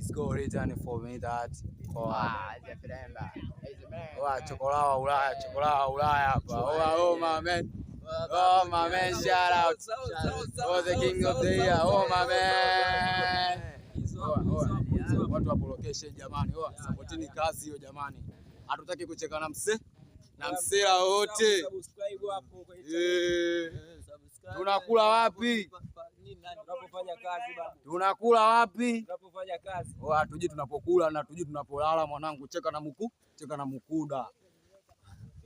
It's go written for me that. Oa. Oa, chokola wa Ulaya, chokola wa Ulaya hapa. Oa, oh my man. Oh my man, shout out. Oh, the king of the year. Oh my man. Oa, oa. Watu wapo location jamani. Oa, supportini kazi hiyo jamani. Hatutaki kucheka na mse na msela wote. Eh. Tunakula wapi? Tunapofanya kazi baba. Tunakula wapi? Tunapofanya kazi. Oh, hatujui tunapokula na hatujui tunapolala mwanangu, cheka na muku, cheka na mukuda.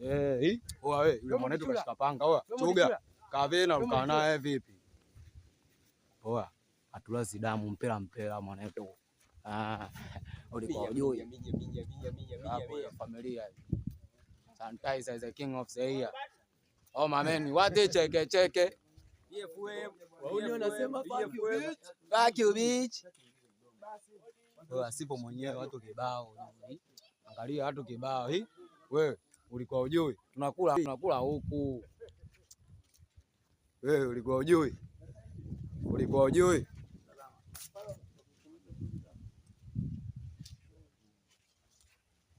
Eh, hii. Oa wewe, yule mwanetu kashika panga, oa. Chuga. Kavena ukaa naye vipi? Oa, hatulazi damu mpela mpela mwanetu. Ah, ulikuwa hujui. Hapo ya familia. Sanitizer is the king of the year. Oh my man, what cheke cheke. Wauni wanasema fuck you bitch. Fuck you bitch. Wewe asipo mwenyewe watu kibao. Angalia watu kibao hii. Wewe ulikuwa hujui. Tunakula tunakula huku. Wewe ulikuwa hujui. Ulikuwa hujui.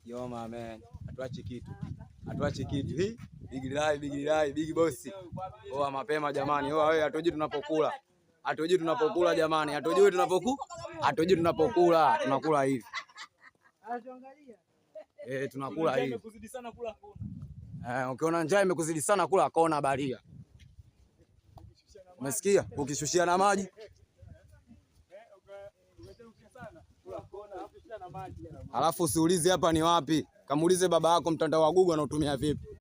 Yo my man, hatuachi kitu. Hatuachi kitu. Hii big lie, big lie, big boss. Oa mapema jamani. Oa wewe, hatujui tunapokula. Hatujui tunapokula jamani. Hatujui tunapoku. Hatujui tunapokula. Tunakula hivi. Eh, tunakula hivi. Kuzidi sana kula kona. Eh, ukiona njaa imekuzidi sana kula kona baria. Umesikia? Ukishushia na maji. Alafu usiulize hapa ni wapi. Kamuulize baba yako mtandao wa Google anautumia vipi.